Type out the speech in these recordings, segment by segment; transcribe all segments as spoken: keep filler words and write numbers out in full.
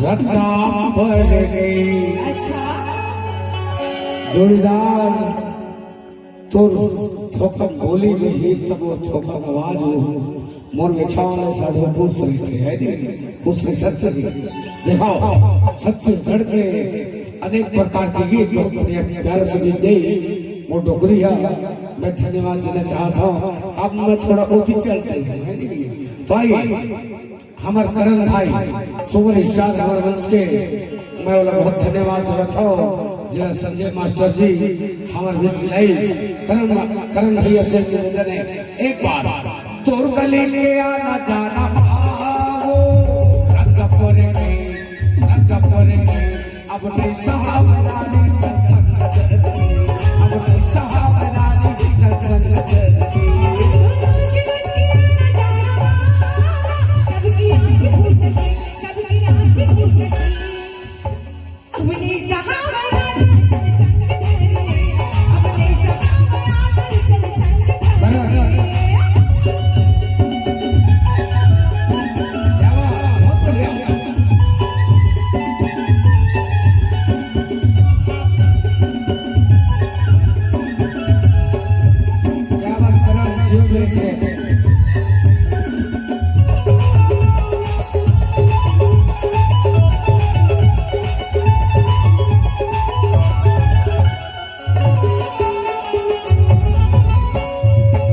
रद्दा पर गई। अच्छा। जोड़ीदार, तोर थोकन बोली में ही तब वो थोकन आवाज हो। मोर बेचा वाले साधु खुश रहते हैं, नहीं? खुश रह सकते हैं। देखो, छत्तीसगढ़ के अनेक प्रकार के गीत, बहुत बढ़िया, प्यारे से गीत दे। वो डोकरी है, मैं धन्यवाद देना चाहता हूँ। अब मैं थोड़ा ओटी चल रही हूँ, है नहीं? तो आइए, हमर करण भाई, सुपर स्टार हमर मंच के, मैं ओला बहुत धन्यवाद देवत हूँ, जेला संजय मास्टर जी हमर बीच लाइस। करण, करण भैया से निवेदन है, एक बार तोर गली के आना जाना भावो, रद्दा पर गई, रद्दा पर गई, अब नहीं सहावरानी, अब नहीं सहावरानी।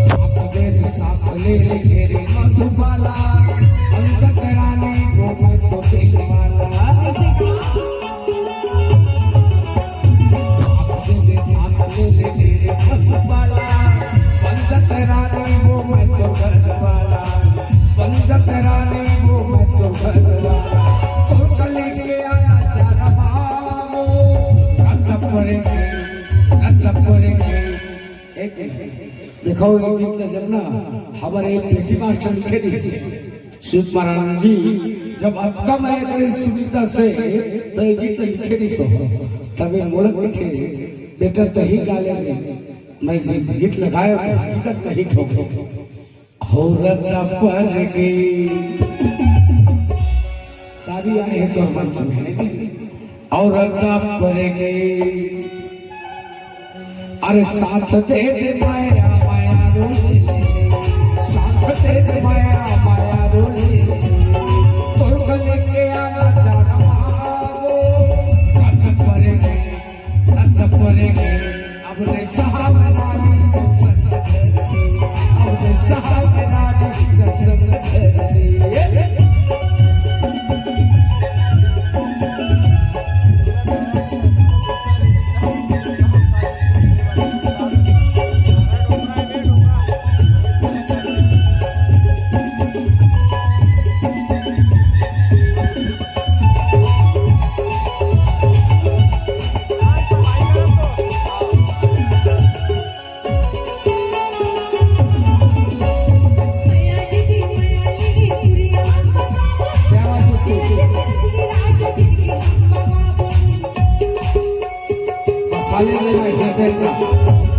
साथ दे दे, साथ ले ले, मेरे मधुबाला, अंगत रानी को मैं तो दिल वाला। साथ दे दे, साथ ले ले, मेरे मधुबाला, अंगत रानी वो मैं तो घर वाला, अंगत रानी वो मैं तो घर वाला। तोर गली के आना जाना भावो, रद्दा पर गई, रद्दा पर गई। एक मिनट। देखो, ये गीत ला जब ना हमारे एक बेटी मास्टर लिखे रहिस हे, सुजीत महाराज जी, जब अतका मया करे सुनीता से, तो ये गीत ला लिखे रहिस हे। तब ये मोला कथे, "बेटा, तही गा ले रे।" मैं जी गीत लगाया, तो हकीकत नहीं ठोके। हो रद्दा पर गई। सारी आए हैं तो मंच में, है नहीं? और रद्दा पर गई। अरे साथ दे दे माया, माया रो ले। साथ दे दे माया, माया रो ले। तोर गले के आना जाना मांगो। रद्दा पर गई, रद्दा पर गई। अब नहीं सहावरानी, अब नहीं सहावरानी। मसाले में ना, ये देखना।